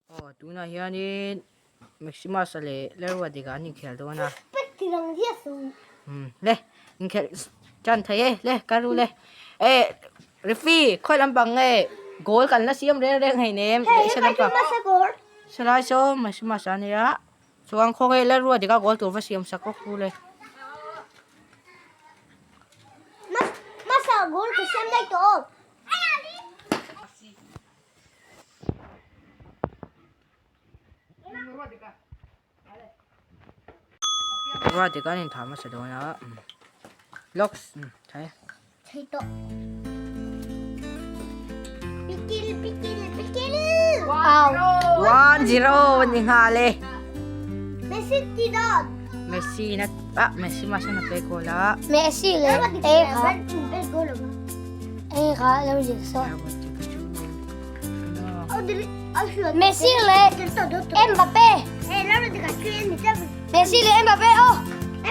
Aw tunah hianin Maximus-a leh Lerwadika an inkhel dawn a. Umm le inkhelh tan thei e le ka ru le e referee khawi lampang nge goal kan la siam reng reng hei nem leh lampang salai saw Maximus-a ania chuan khawnge Lerwadika goal tur va siam sak rawk ru le. Ruat kan in thah hmasa dawn a locks thei thei tawh pikil pikil pikil 1-0 ni nghal e Messi ti dawn Messi na ah Messi ma sana pe goal a Messi le e kha e kha lo dik so Messi le Mbappe Messi le Mbappe oh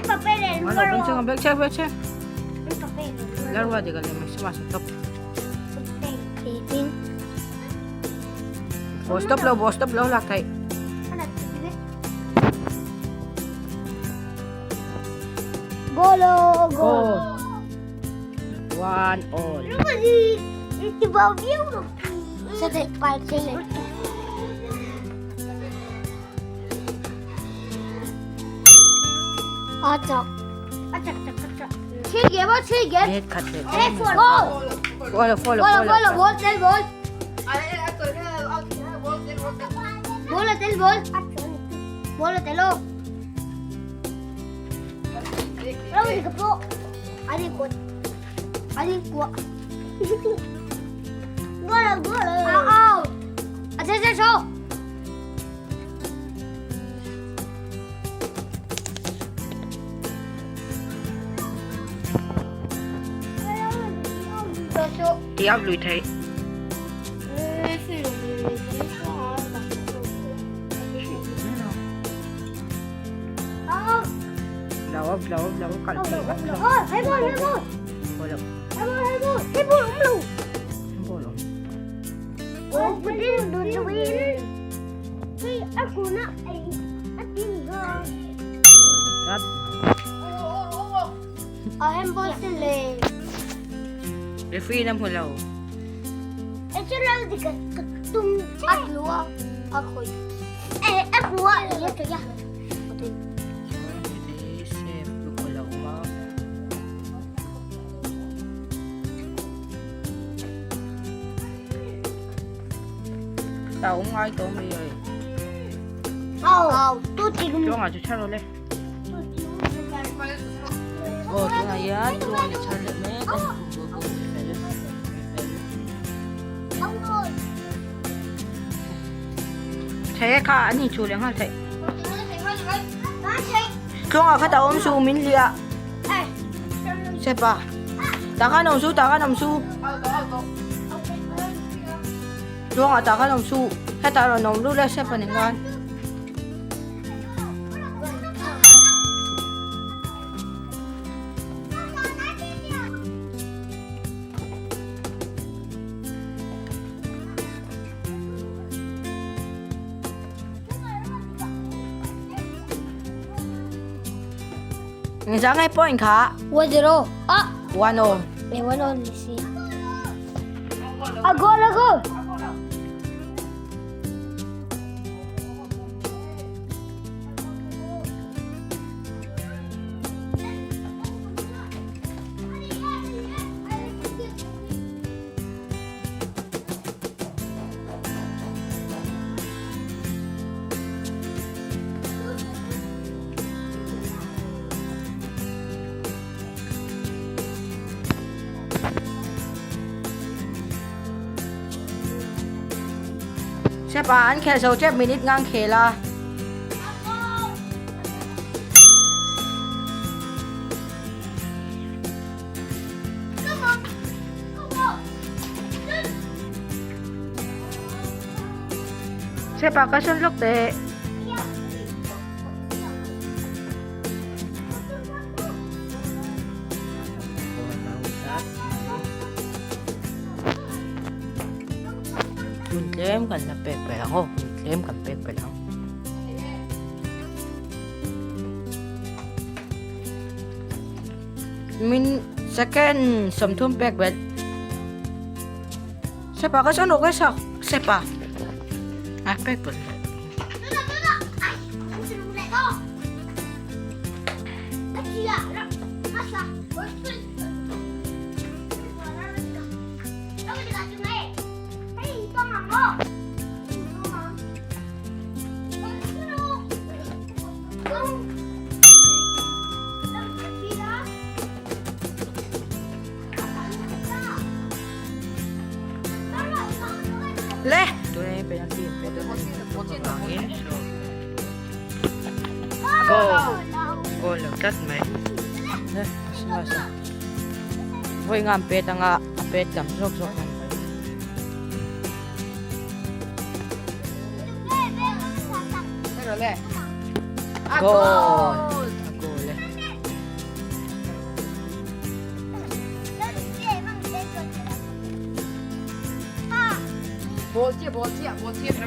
Mbappe le Ano beng cheng beng cheng beng cheng Larwa diga le Messi ma stop Bo stop lo bo stop lo lak thei Golo gol One all. Net khat leh Follow follow follow. Ti up lui thei. Lo up lo up lo kal thei vat lo. Follow. Ball awm. Cut. Referee na hmu lo. Tao cũng ngai tao mi rồi. Cho ngài chú char rồi le. Ồ, chú này á, chú này char le mẹ. Thế kha anh chú liền hả thầy? Chú ngài khát tao ôm su mình lia. Sepa. Ta khan awm su, ta khan awm su. Tluangah ta khan awm su. Hetah rawn awm lut e Sepa nen khan. Engzah nge point kha? 1-0. Ah! 1-0. May 1-0 ni si. A goal, a goal! Step ah an khel zo tep minute ngang khel a. Step ah ka sawn lawk teh. Hun tlem kan la pek pek ang aw. Tlem kan pek belh ang. Min second 30 pek belh. Sepa ka saan okay sa sepa. Ah pek belh. Le! Tuna yung penalty. Pero avangin. So, goal. Goal lo tlat mai. Le, asa asa. Vawi nga an pet anga a pet tam zawk zawk a ni. Goal! A goal e. Ball chiah, ball chiah, ball chiah kher.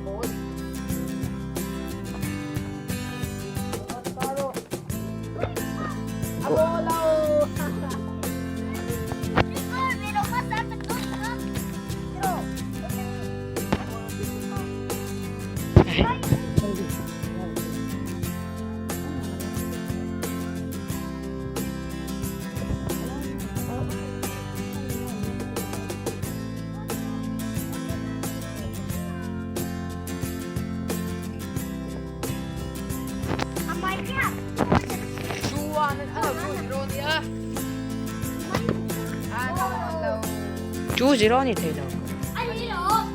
Ball. 2-0 ni thei lo.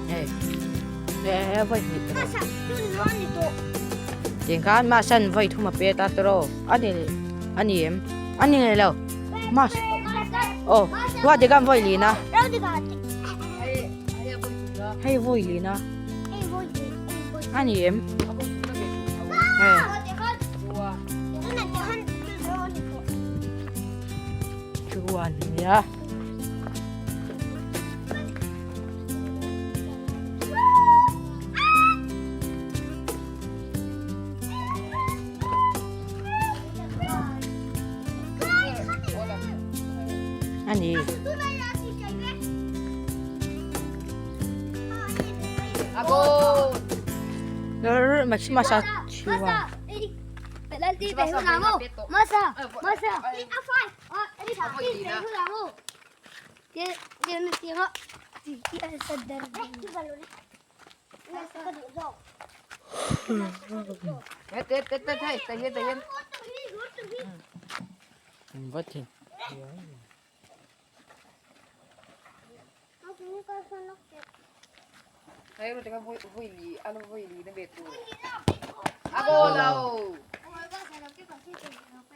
Hei. Eh, voi hnih tawh. Tiang khan Masan voi thum a pet a tawh ani ani em ani nei lo Mas oh ruat dikam voi lina hei voi lina ani em hei chuan nia. Ani. Masa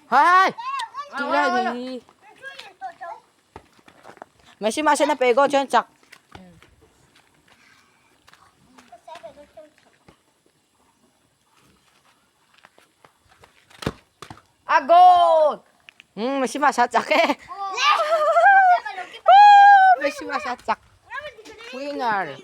Hai! Tih lai ni. Messi mahse na pe go chuan chak. A goal! Messi mahse a chak e. Messi mahse a chak. Winner.